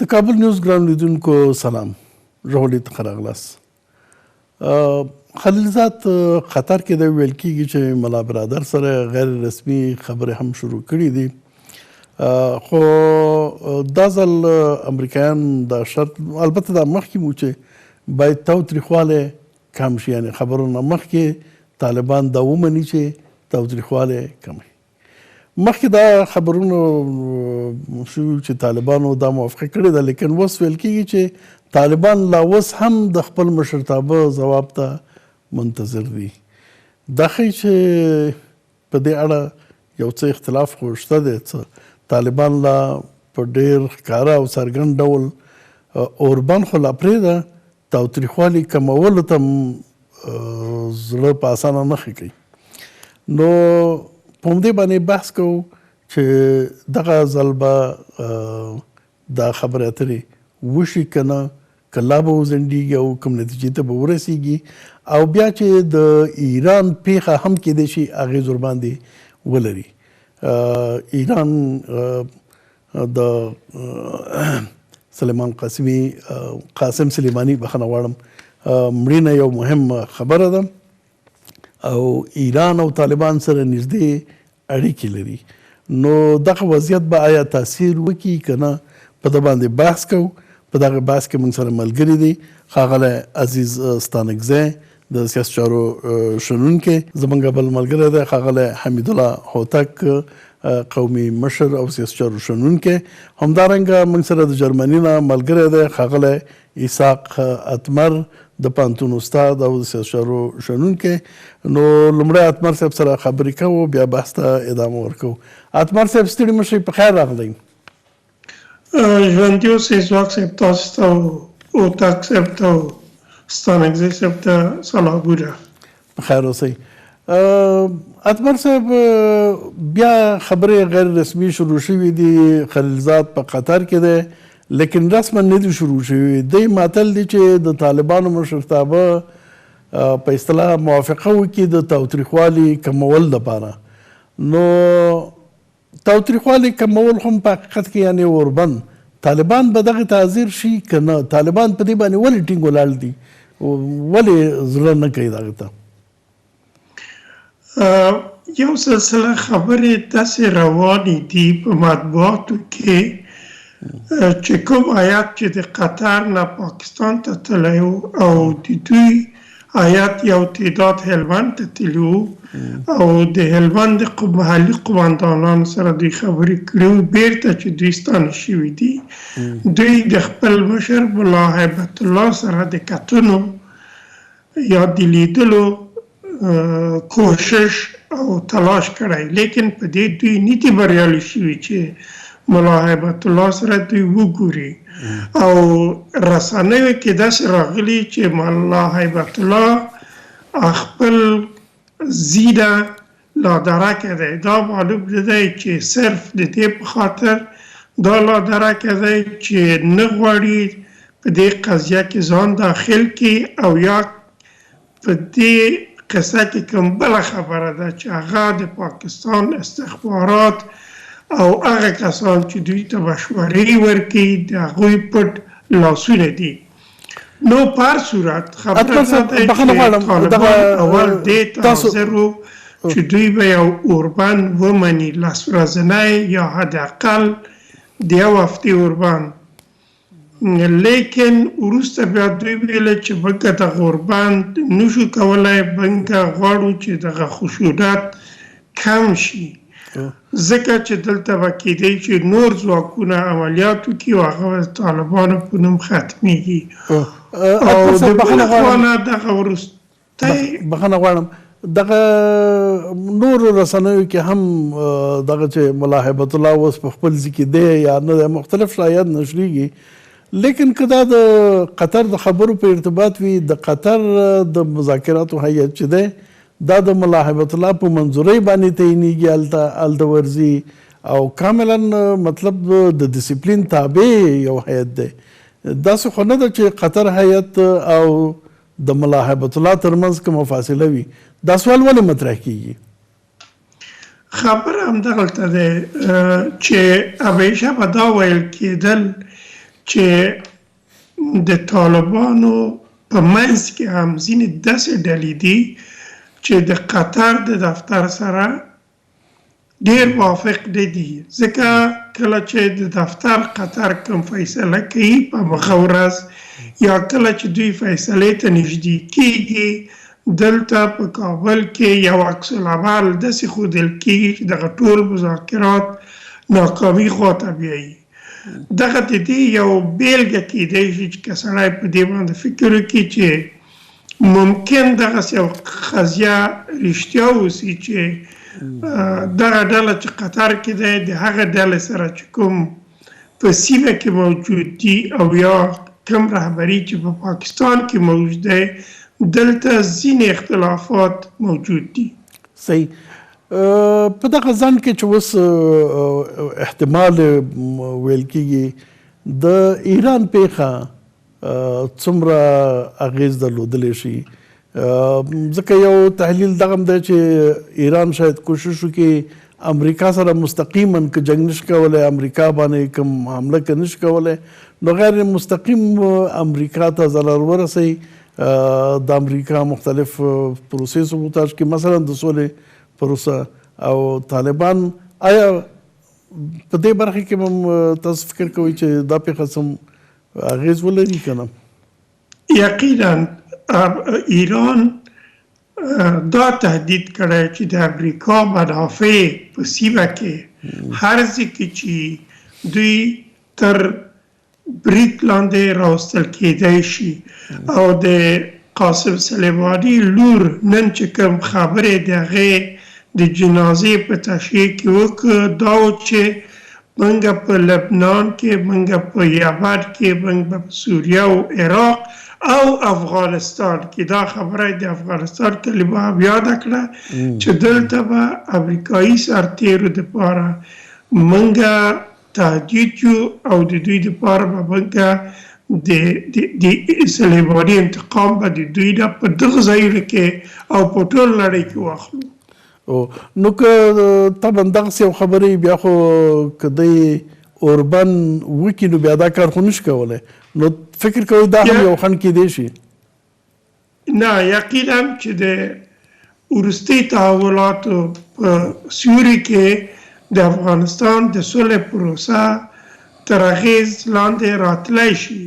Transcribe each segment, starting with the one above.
د کابل نیوز ګران لیدونکو سلام، ژغوري ته ښه راغلاست. خلیلزاد قطر کې د ویل کېږي چې ملا برادر سره غیر رسمي خبرې هم شروع کړې دي، خو دا ځل امریکایان دا شرط، البته دا مخکې مو چې باید تاوتریخوالی کم شي، یعنې خبرو نه مخکې طالبان دا ومني چې تاوتریخوالی کم شي. مخکې دا خبرونه شوي چې طالبانو دا موافقه کړې ده، لیکن اوس ویل کېږي چې طالبان لا اوس هم د خپل مشرتابه ځواب ته منتظر دي. دا ښیي چې په دې اړه یو څه اختلاف خو شته دی، څه طالبان لا په ډېر ښکاره او څرګند ډول اوربند خو لا پرېږده، تاوتریخوالي کمولو ته زړه په اسانه نه ښه کوي. نو په همدې باندې بحث کوو چې دغه ځل به دا خبرې اترې وشي که نه، که لا به وځنډېږي او کوم نتیجې ته به ورسېږي، او بیا چې د ایران پېښه هم کېدای شي اغېز ورباندې ولري. ایران د سلیمان قاسمي، قاسم سلیماني بخښنه غواړم، مړینه یو مهمه خبره ده او ایران او طالبان سره نږدې اړیکې لري. نو دغه وضعیت به آیا تاثیر وکړي که نه، په ده باندې بحث کوو. په دغه بحث کې موږ سره ملګري دي ښاغلی عزیز ستانکزی د سیاسي چارو شنونکی، زموږ بل ملګری دی ښاغلی حمیدالله هوتک قومي مشر او سیاسي چارو شنونکی، همدارنګه موږ سره د جرمني نه ملګری دی ښاغلی اسحاق اتمر د پوهنتون استاد او د سیاسي چارو شنونکی. نو لومړی اتمر صاحب سره خبرې کوو، بیا بحث ته ادامه ورکوو. اتمر صاحب ستړي مه شئ، په خیر راغلی. ژوندي اوسئ ځواک صاحب، تاسو ته او هوتک صاحب ته او ستانکزی صاحب ته سلامونه. په خیر اوسئ. اتمر صاحب، بیا خبرې غیر رسمي شروع شوې دي، خلیلزاد په قطر کې دی لیکن رسما نه دي شروع شوي. دی ماتل دي چې د طالبانو مشرتابه په اصطلاح موافقه وکړي د تاوتریخوالي کمول دپاره. نو تاوتریخوالي کمول هم په حقیقت کې یعنې اوربند، طالبان به دغې ته حاضر شي که نه؟ طالبان په دې باندې ولې ټینګ ولاړ دي، ولې زړه نه کوي دغې ته؟ یو سلسله خبرې داسې روانې دي په مطبوعاتو کې چې کوم هیات چې د قطر نه پاکستان ته تللی او د دوی هیات یو تعداد هلمند ته تللی وو او د هلمند د محلي قومندانانو سره دوی خبرې کړې وو، بیرته چې دوی ستانه شوي دي، دوی د خپل مشر ملا هیبت الله سره د کتنو یا د لیدلو کوشش او تلاش کړی، لیکن په دې دوی نه دي بریالي شوي چې ملا هیبت الله سره دوی وګوري. او رسنیو کې داسې راغلي چې ملا هیبت الله خپل زیده لادرکه دی. دا معلوم نه دی چې صرف د دې په خاطر دا لادرکه دی چې نه غواړي په دې قضیه کې ځان داخل کړي، او یا په دې قصه کې کوم بله خبره ده چې هغه د پاکستان استخبارات او هغه کسان چې دوی ته مشورې ورکوي د هغوی پټ لاسونه دي. نو په هر صورت خبره دا ده چې طالبان اول دې ته حاضر وو چې دوی به یو اوربند ومني، لس ورځنی یا حداقل د یو هفتې اوربند، لیکن وروسته بیا دوی ویل چې موږ دغه اوربند نشو کولی، موږ غواړو چې دغه خشونت کم شي، ځکه چې دلته به کېدای چې نور ځواکونه عملیات وکړي او هغه به د طالبانو په نوم ختمېږي. او د بلې خوا نه دغه وروستی بخښنه غواړم، دغه نورو رسنیو کې هم دغه چې ملا هیبت الله اوس په خپل ځای کې دی یا نه دی، مختلف شایعات نشریږي، لیکن که دا د قطر د خبرو په ارتباط وي، د قطر د مذاکراتو هیئت چې دی دا د ملا هیبت الله په منظورۍ باندې تعینېږي، هلته ورځي او کاملا مطلب د دیسپلین تابع یو هیئت دی. داسې خو نه ده چې قطر هیئت او د ملا هیبت الله ترمنځ کومه فاصله وي. دا سوال ولې مطرح کیږي؟ خبره همدغلته ده چې همیشه به دا ویل کېدل چې د طالبانو په منځ کې هم ځینې داسې ډلې دي چې د قطر د دفتر سره ډیر موافق نه دي، ځکه کله چې د دفتر قطر کوم فیصله کوي په هغه ورځ یا کله چې دوی فیصلې ته نږدې کیږي، دلته په کابل کې یو عکس العمل داسې ښودل کیږي چې دغه ټول مذاکرات ناکامي خواته بیایي. دغه د دې یو بیلګه کیدای شي چې که سړی په دې باندې فکر وکړي چې ممکن دغسې یو قضیه رښتیا اوسي چې دغه ډله چې قطر کې دی د هغه ډلې سره چې کوم په سیمه کې موجود دي او یا کوم رهبري چې په پاکستان کې موجود دی، دلته ځینې اختلافات موجود دي. صحیح. په دغه ځنډ کې چې اوس احتمال ویل کیږي، د ایران پیښه څومره اغیز درلودلی شي؟ ځکه یو تحلیل دغه هم دی چې ایران شاید کوشش وکړي امریکا سره مستقیما که جنګ نشي کولی، امریکا باندې کوم حمله که نشي کولی، نو غیر مستقیم امریکا ته ضرر ورسوي، د امریکا مختلف پروسې سبوتاژ کې، مثلا د سولې پروسه او طالبان. آیا په دې برخه کې هم تاسو فکر کوئ چې دا پیښه څه اغیز ولري که نه؟ یقینا ایران دا تهدید کړی چې د امریکا منافع په سیمه کې هر ځای کې چې دوی تر برید لاندې راوستل کېدای شي. او د قاسم سلیماني لور نن چې کوم خبرې د هغې د جنازې په تشییع کې وکړه، دا و چې موږ په لبنان کې، موږ په یمن کې، موږ په سوریه او عراق او افغانستان کې، دا خبره د افغانستان کلمه هم یاده کړه، چې دلته به امریکایي سرتیرو دپاره موږ تهدید یو او د دوی دپاره به موږ د سلیماني انتقام به د دوی نه په دغه ځایونو کې او په ټول نړۍ کې واخلو. نو که طبعا دغسې یو خبرې، بیا خو که دی اوربند وکړي نو بیا دا کار خو نشي کولی، نو فکر کوئ دا هم یو خنډ کیدی شي؟ نه، یقینا چې د وروستي تحولاتو په سیوري کې د افغانستان د سولې پروسه تر اغیز لاندې راتلی شي،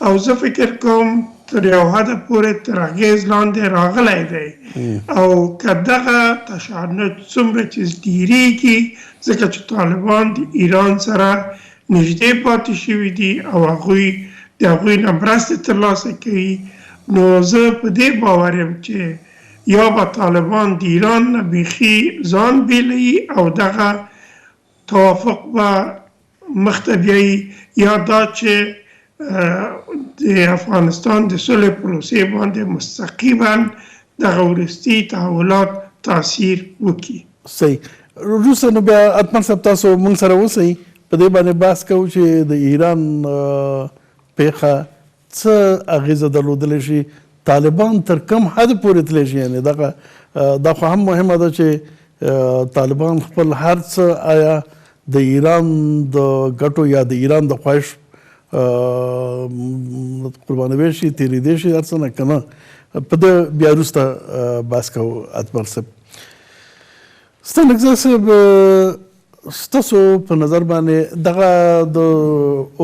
او زه فکر کوم تر یو حده پورې تر اغیز لاندې راغلی دی. او که دغه تشنج څومره چې ډیریږي، ځکه چې طالبان د ایران سره نږدې پاتې شوي دي او هغوی د هغوی نه مرستې ترلاسه کوي، نو زه په دې باور یم چې یا به طالبان د ایران نه بیخي ځان بیلوي او دغه توافق به مخته بیایي، یا دا چې د افغانستان د سولې پروسې باندې مستقیما دغه وروستي تحولات تاثیر وکړي. صحیح. وروسته نو بیا اتمر صاحب تاسو موږ سره اوسئ، په دې باندې بحث کوو چې د ایران پیښه څه اغیزه درلودلی شي، طالبان تر کوم حد پورې تللی شي. یعنې دغه دا خو هم مهمه ده چې طالبان خپل هر څه آیا د ایران د ګټو یا د ایران د خواهش قربانوي شي، تېرېدی شي هر څه نه که نه، په دې بیا وروسته بحث کوو. اتمر صاحب، ستانکزی صاحب، ستاسو په نظر باندې دغه د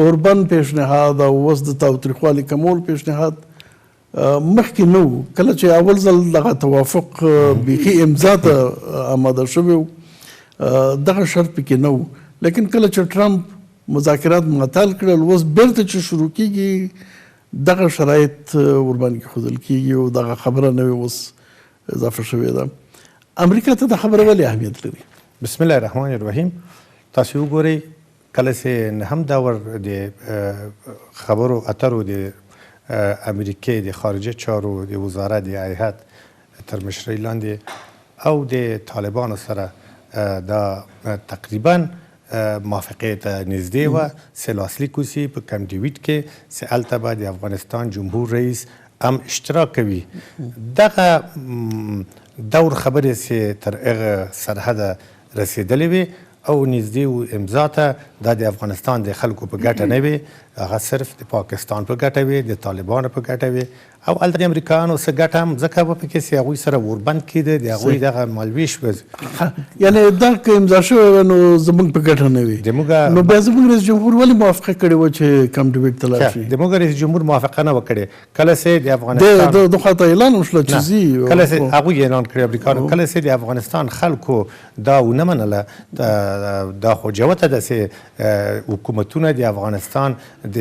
اوربند پیشنهاد او اوس د تاوتریخوالي کمول پیشنهاد مخکې نه و، کله چې اول ځل دغه توافق بیخي امضا ته آماده شوی و، دغه شرط پکې نه و، لیکن کله چې ټرمپ مذاکرات معطل کړل، اوس بیرته چې شروع کیږي دغه شرایط ورباندې کېښودل کیږي او دغه خبره نوې اوس اضافه شوې ده. امریکا ته دا خبره ولې اهمیت لري؟ بسم الله الرحمن الرحیم. تاسو وګورئ، کله چې نهم دور د خبرو اترو د امریکې د خارجه چارو د وزارت د هیئت تر مشرۍ لاندې او د طالبانو سره دا تقریبا موافقې ته نږدې وه چې لاسلیک وشي په کمپ ډیویډ کې، چې هلته به د افغانستان جمهور رئیس هم اشتراک کوي. دغه دور خبرې چې تر هغه سرحده رسېدلې وې او نږدې و امضا ته، دا د افغانستان د خلکو په ګټه نه وي. هغه صرف د پاکستان په ګټه وي، د طالبانو په ګټه وي، او هلته د امریکایانو څه ګټه هم ځکه به پکې چې هغوی سره اوربند کېده، د هغوی دغه مالویش به، یعنې دا که امضا شوی وی نو زموږ په ګټه نه وي. نو بیا زموږ رئیس جمهور ولې موافقه کړې وه چې کمپ ډیویډ ته لاړ شي؟ د موږ رئیس جمهور موافقه نه وه کړې. کله چې د افغانستان د خوا ته اعلان وشوله چې ځي، کله چې هغوی اعلان کړی امریکایانو، کله چې د افغانستان خلکو دا ونه منله، دا خو جوته ده چې حکومتونه د افغانستان د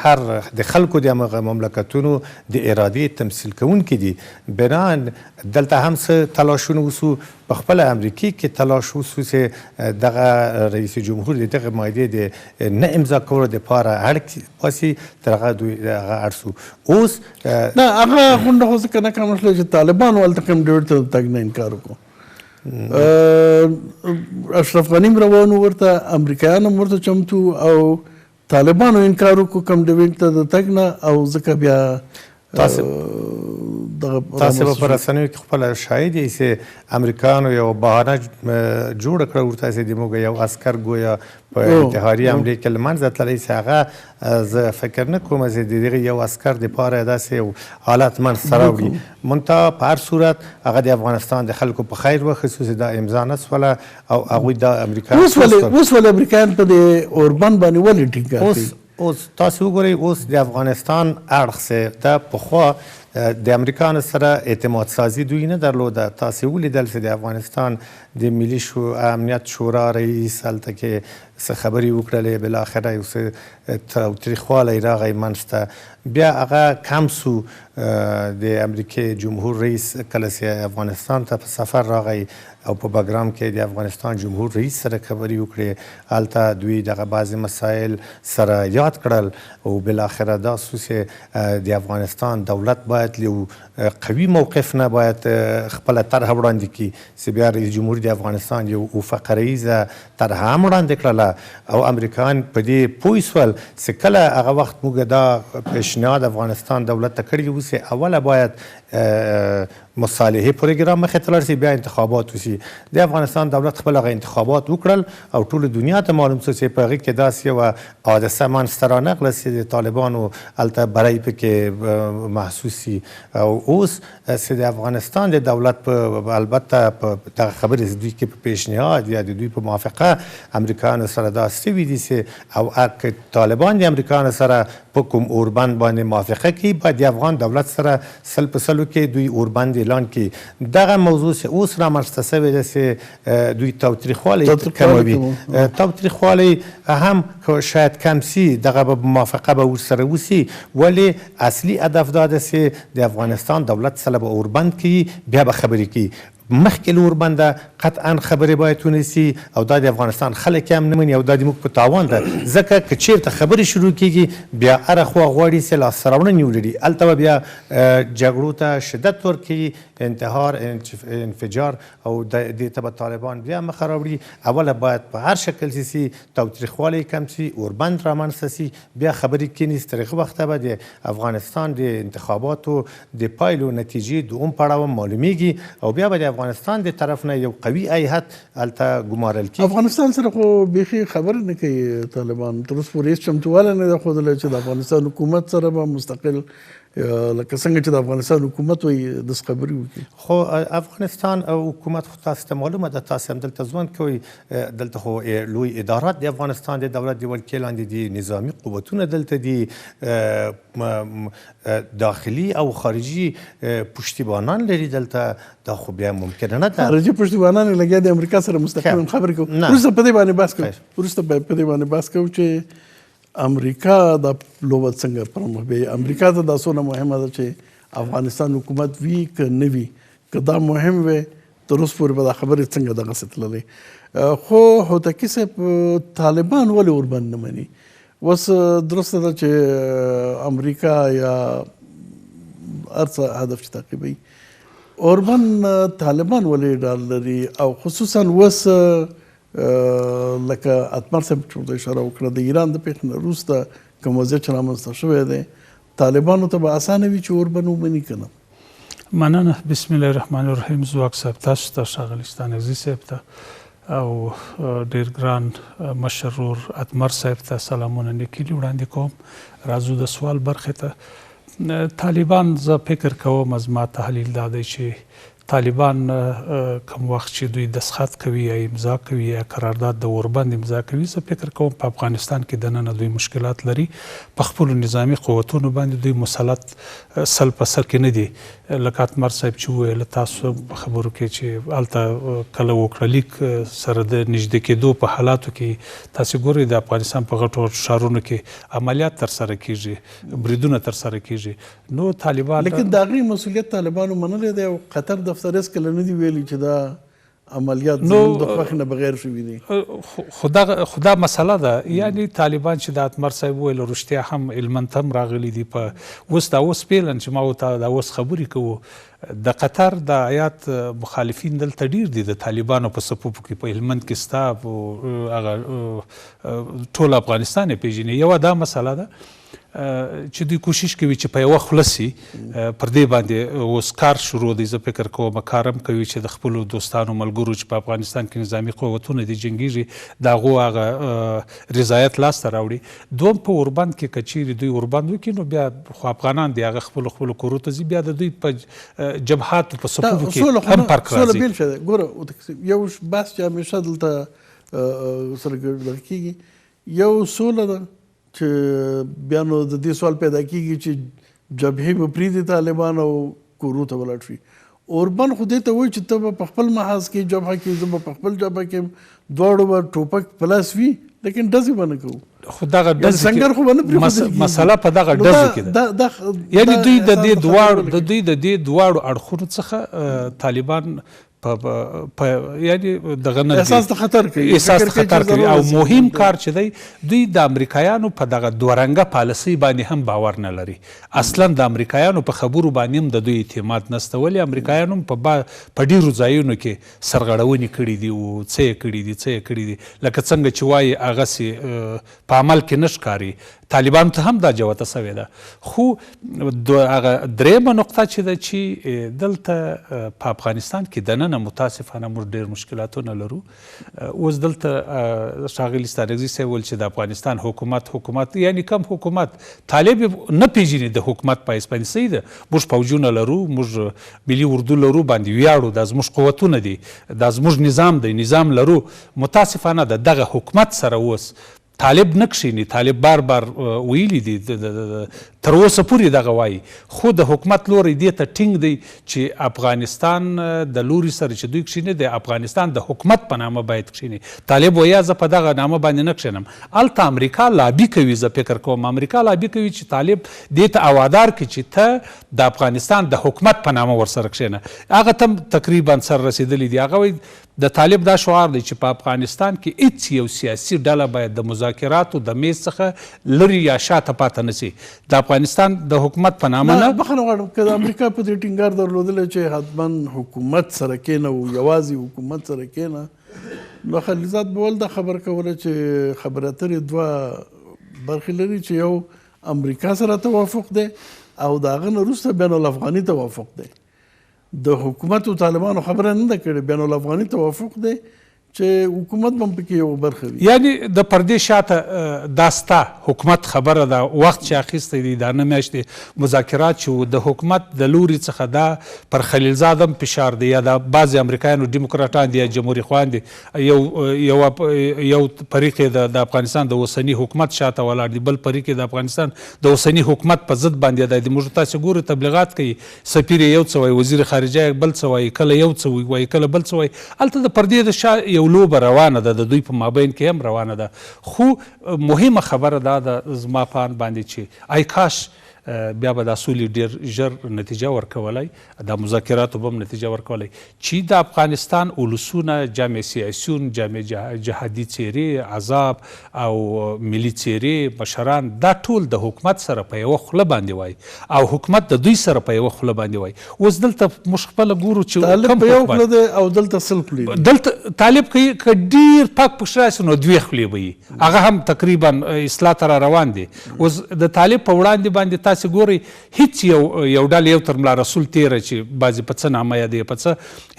هر د خلکو د مملکتونو د ارادې تمثیل کوونکي دي. بناً دلته هم څه تلاشونه وسو، په خپله امریکې کې تلاش وسو چې دغه رئیس جمهور د دغه معاهدې د نه امضا کولو دپاره اړ باسي، تر هغه دوی هغه اړ سو. اوس نه، هغه غونډه خو ځکه ناکامه شوه چې طالبانو هلته کمپ ډیویډ ته د تګ نه انکار وکړو. اشرف غني هم روان و ورته، امریکایان هم ورته چمتو، او طالبانو انکار وکړو کمپ ډیویډ ته د تګ نه، او ځکه بیا تاسو به په رسنیو کې خپله شاهد یئ چې امریکایانو یوه بهانه جوړه کړه ورته چې د موږ یو عسکر ګویا په انتحاري حملې کې له منځه تللی، چې هغه زه فکر نه کوم چې د دغه یو عسکر دپاره داسې یو حالت منځته راوړي. منتها په هر صورت هغه د افغانستان د خلکو په خیر وه، خصوصي دا امضا نه سوله او هغوی دا امریکایان اوس ولې امریکایان په دې اوربند باندې ولې ټینګار کوي؟ اوس تاسو وګورئ، اوس د افغانستان اړخ سه دا پخوا د امریکانو سره اعتماد سازي دوی نه درلوده. تاسو ولیدل چې د افغانستان د ملي امنیت شورا رئیس هلته کې څه خبرې وکړلې، بالاخره یو څه تاوتریخوالی راغی منځته، بیا هغه کم سو. د امریکې جمهور رئیس کله چې افغانستان ته په سفر راغی او په بګرام کې د افغانستان جمهور رئیس سره خبرې وکړې، هلته دوی دغه بعضې مسایل سره یاد کړل او بالاخره دا سو چې د افغانستان دولت باید له یو قوي موقف نه باید خپله طرحه وړاندې کړي، چې بیا رئیس جمهور د افغانستان یو فقره ییزه طرحه هم وړاندې کړله او امریکایان په دې پوه سول چې کله هغه وخت موږ دا پیشنهاد افغانستان دولت ته کړی و چې اوله باید مصالحې پروګرام مخې ته لاړ شي، بیا انتخابات وشي. د افغانستان دولت خپل هغه انتخابات وکړل او ټوله دنیا ته معلوم شو چې په هغې کې داسې یوه حادثه منځته رانغله چې د طالبانو هلته بری پکې محسوس شي. او اوس چې د افغانستان د دولت په البته په دغه خبرې دوی کې په پیشنهاد یا د دوی په موافقه امریکایانو سره دا سوي دي چې او که طالبان د امریکایانو سره په کوم اوربند باندې موافقه کوي، باید د افغان دولت سره 100% کې دوی اوربند اعلان کړي. دغه موضوع چې اوس رامنځته شوې ده چې دوی تاوتریخوالی کموي، تاوتریخوالی هم شاید کم سي، دغه به موافقه به ورسره وسي، ولې اصلي هدف دا ده چې د افغانستان دولت سره به اوربند کوي، بیا به خبرې کوي. مخکې له اوربنده قطعا خبرې باید ونیسي او دا د افغانستان خلک هم نه مني او دا د موږ په تاوان ده، ځکه که چیرته خبرې شروع کیږي بیا هره خوا غواړي چې لاسته راوړنې ولري، هلته به بیا جګړو ته شدت ورکوي، انتحار، انفجار او دې ته به طالبان بیا مخه راوړي. اوله باید په هر شکل چې سي تاوتریخوالی کم سي، اوربند رامنځته سي، بیا خبرې کښېني. تر هغه وخته به د افغانستان د انتخاباتو د پایلو نتیجې دوم پړاو هم معلومیږي او بیا به د افغانستان د طرف نه یو قوي هیئت هلته ګمارل کېږي. افغانستان سره خو بیخي خبرې نه کوي طالبان، تر اوسه پورې هېڅ چمتووالی نه دی ښودلی چې د افغانستان حکومت سره به مستقل لکه څنګه چې د افغانستان حکومت وایي داسې خبرې وکړي. خو افغانستان حکومت خو تاسو ته معلومه ده، تاسو هم دلته ژوند کوئ، دلته خو لوی ادارات د افغانستان د دولت د ولکې لاندې دي، نظامي قوتونه دلته دي، داخلي او خارجي پشتیبانان لري دلته، دا خو بیا ممکنه نه ده. خارجي پشتیبانان یې لګیا دي امریکا سره مستقیما خبرې کوو. وروسته په دې باندې بحث کوو، وروسته په دې باندې بحث کوو چې امریکا دا لوبه څنګه پر مخ بیایي. امریکا ته دا څونه مهمه ده چې افغانستان حکومت وي که نه وي، که دا مهم وي تر اوس پورې به دا خبرې څنګه دغسې تللې. خو هوتکي صاحب، طالبان ولې اوربند نه مني؟ اوس درسته ده چې امریکا یا هر څه هدف چې تعقیبوي، اوربند طالبان ولې ډار لري؟ او خصوصا اوس لکه اتمر صاحب چې ورته اشاره وکړه، د ایران د پېښې نه وروسته کوم وضعیت چې رامنځته شوی دی، طالبانو ته به اسانه وي چې اوربند ومني که نه؟ مننه. بسم الله الرحمن الرحیم. ځواک صاحب، تاسو ته، ښاغلي ستانکزي صاحب ته، او ډیر ګران مشر ورور اتمر صاحب ته سلامونه نیکې هیلې وړاندې کوم. راځو د سوال برخې ته. طالبان زه فکر کوم، زما تحلیل دا دی چې طالبان کوم وخت چې دوی دستخط کوي یا امضا کوي یا قرارداد د اوربند امضا کوي، زه فکر کوم په افغانستان کې دننه دوی مشکلات لري، په خپلو نظامي قوتونو باندې دوی مسلط سل په سل کې نه دي. لکه اتمر صاحب چې وویل تاسو په خبرو کې چې هلته کله وکړه لیک سره د نږدې کېدو په حالاتو کې تاسو ګورئ د افغانستان په غټو غټو ښارونو کې عملیات ترسره کیږي، بریدونه ترسره کیږي، نو طالبان لیکن د هغې مسؤلیت طالبانو منلی دی او قطر دفتر هېڅکله نه دي ویلي چې دا عملیات زموږ د خوښې نه بغیر شوي دي. خو دا مسله ده، یعنی طالبان چې د اتمر صاحب وویل رښتیا هم هلمند ته هم راغلي دي، په اوس دا اوس فعلا چې ما ورته دا اوس خبرې کوو د قطر د آیات مخالفین دلته ډیر دي د طالبانو په صفوفو کې، په هلمند کې ستا هغه ټول افغانستان یې پېژني. یوه دا مسله ده چې دوی کوشش کوي چې په یوه خوله سي، پر دې باندې اوس کار شروع دی. زه فکر کوم کار هم کوي چې د خپلو دوستانو ملګرو چې په افغانستان کې نظامي قوتونه دي جنګیږي د هغو هغه رضایت لاسته راوړي. دوم په اوربند کې که چیرې دوی اوربند وکړي نو بیا خو افغانان دي هغه خپلو خپلو کورو ته ځي، بیا د دوی په جبهاتو په صفوفو کې هم فرق سوله راځي. بېل شی دی. ګوره یو بحث چې همیشه دلته سره ګډ کېږي، یو سوله ده چې بیا نو د دې سوال پیدا کیږي چې جبهې به پرېږدي طالبان او کورو ته ولاړ شي. اوربند خو دې ته وایي چې ته به په خپل محاذ کې جبهه کې، زه به په خپل جبهه کې، دواړو به ټوپک په لاس وي، لیکن ډزې به نه کوو. خو دغه ډزې سنګر خو به نه پرېښودل کېږي. مسله په دغه ډزو کې ده. یعنی دوی د دې دواړو د دوی د دې دواړو اړخونو څخه طالبان په یعنی دغه نه احساس د خطر کوي، احساس د خطر کوي. او مهم کار چې دی دوی د امریکایانو په دغه دوه رنګه پالیسۍ باندې هم باور نه لري. اصلا د امریکایانو په خبرو باندې هم د دوی اعتماد نشته. ولې امریکایانو هم په ډیرو ځایونو کې سرغړونې کړې دي او څه یې کړي دي څه یې کړي دي، لکه څنګه چې وایي هغسې په عمل کې نه ښکاري. طالبانو ته هم دا جوته شوې ده. خو هغه درېیمه نقطه چې ده چې دلته په افغانستان کې دننه متاسفانه موږ ډېر مشکلاتونه لرو. اوس دلته ښاغلي ستانکزي صاحب ویل چې د افغانستان حکومت یعنی کم حکومت طالب نه پېژني د حکومت په حیث باندې. صحیح ده، موږ پوځونه لرو، موږ ملي اردو لرو، باندې ویاړو، دا زموږ قوتونه دي، دا زموږ نظام دی، نظام لرو. متاسفانه د دغه حکومت سره اوس طالب نه کښېني. طالب بار بار ویلي دي تر اوسه پورې دغه وایي، خو د حکومت لوری دې ته ټینګ دی چې افغانستان د لوري سره چې دوی کښېني د افغانستان د حکومت په نامه باید کښېني. طالب وایي زه په دغه نامه باندې نه کښېنم. هلته امریکا لابي کوي، زه فکر کوم امریکا لابي کوي چې طالب دې ته اوادار کړي چې ته د افغانستان د حکومت په نامه ورسره کښېنه. هغه ته تقریبا سر رسېدلی دی. هغه وایي د طالب دا شعار دی چې په افغانستان کې هیڅ یو سیاسي ډله باید د مذاکراتو د میز څخه لرې یا شاته پاته نه شي، د افغانستان د حکومت په نامه نه. بخښنه غواړم که د امریکا په دې ټینګار درلودلی چې حتما حکومت سره کښېنه او یوازې حکومت سره کښېنه، نو خلیلزاد به ول دا خبره کوله چې خبرې اترې دوه برخې لري، چې یو امریکا سره توافق دی او د هغه نه وروسته بین الافغاني توافق دی. د حکومت او طالبانو خبره نه ده کړې، بین الافغاني توافق دی چې حکومت به هم پکې یوه برخه وي. یعنی د پردې شاته دا ستا حکومت خبره ده، وخت چې اخیستی دی دا نه میاشتې مذاکرات چې وو د حکومت د لوري څخه دا پر خلیلزاد هم فشار دی، یا دا بعضې امریکایانو دیموکراټان دي یا جمهوري خوان دي، یو یو یو فریق یې د افغانستان د اوسني حکومت شاته ولاړ دي، بل فریق یې د افغانستان د اوسني حکومت په ضد باندې دی. موږ تاسې ګورو تبلیغات کوي، سفیر یې یو څه وایي، وزیر خارجه یې بل څه وایي، کله یو څه وایي کله بل څه وایي. هلته د پردې د شا یو لوبه روانه ده، د دوی په مابین کې هم روانه ده. خو مهمه خبره دا ده زما په اند باندې چې ای کاش بیا به دا سولې ډېر ژر نتیجه ورکولای، دا مذاکراتو به هم نتیجه ورکولای چې د افغانستان ولسونه، جامع سیاسیون، جامع جهادي څېرې، عذاب او ملي څېرې، مشران، دا ټول د حکومت سره په یوه خوله باندې وایي او حکومت د دوی سره په یوه خوله باندې وایي. اوس دلته موږ خپله ګورو چې طالب په یو خوله دی او دلته سل خولې دي. دلته طالب که ډېر پاک پکښې راشي نو دوې خولې به وي، هغه هم تقریبا اصلاح ته را روان دي. اوس د طالب په وړاندې باندې تاسې تاسې ګورئ هیڅ یو یو ډله یو تر ملا رسول تېره چې بعضې په څه نامه یادوي په څه،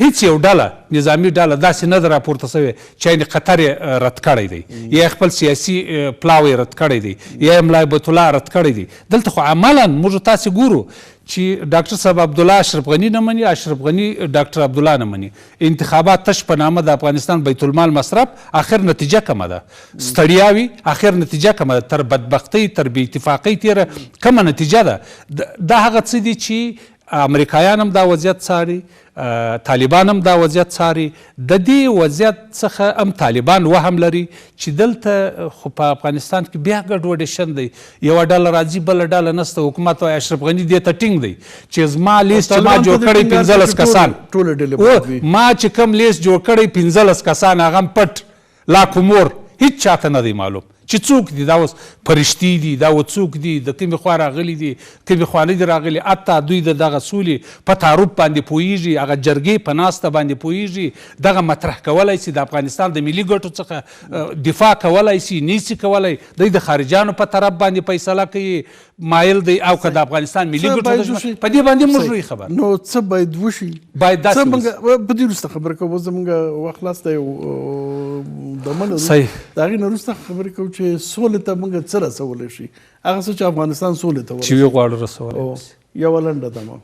هیڅ یو ډله نظامي ډله داسې نه ده راپورته شوې چې یعنې قطر یې رد کړی دی، یا یې خپل سیاسي پلاوی رد کړی دی، یا یې ملا هبت الله رد کړی دی. دلته خو عملاً موږ تاسې ګورو چې ډاکټر صاحب عبدالله اشرف غني نه مني، اشرف غني ډاکټر عبدالله نه مني. انتخابات تش په نامه د افغانستان بیت المال مصرف، اخر نتیجه کومه ده؟ ستړیاوي، اخر نتیجه کومه ده؟ تر بدبختۍ، تر بې اتفاقۍ تېره کومه نتیجه ده؟ دا هغه څه دي چې امریکایان هم دا وضعیت څاري، طالبان هم دا وضعیت څاري. د دې وضعیت څخه هم طالبان وهم لري چې دلته خو په افغانستان کې بیا ګډوډي شن دی، یوه ډله راځي بله ډله نشته. حکومت وایي اشرف غني دې ته ټینګ دی چې زما لیست چې ما جوړ کړی 15 کسان، ما چې کوم لیست جوړ کړی 15 کسان، هغه هم پټ لا کومور هیڅ چاته نه دی معلوم چې څوک دي، دا اوس فرشتې دي، دا اوس څوک دي، د کومې خوا راغلي دي، کومې خوا نه دي راغلي. حتی دوی د دغه سولې په تعارف باندې پوهیږي، هغه جرګې په ناسته باندې پوهیږي، دغه مطرح کولای شي، د افغانستان د ملي ګټو څخه دفاع کولای شي، نه شي کولای. دوی د خارجانو په طرف باندې فیصله کوي، مایل دی، او که د افغانستان ملي ګټو ته په دې باندې موږ لوی خبر. نو څه باید وشي؟ باید داسې وشي. په دې وروسته خبره کوو، زموږ وخت لاس دی دمه لرو، د هغې نه وروسته خبرې کوو چې سولې ته موږ څه رسولی شي، هغه څه چې افغانستان سولې ته چې وغواړو رسولی. یوه لنډه دمه.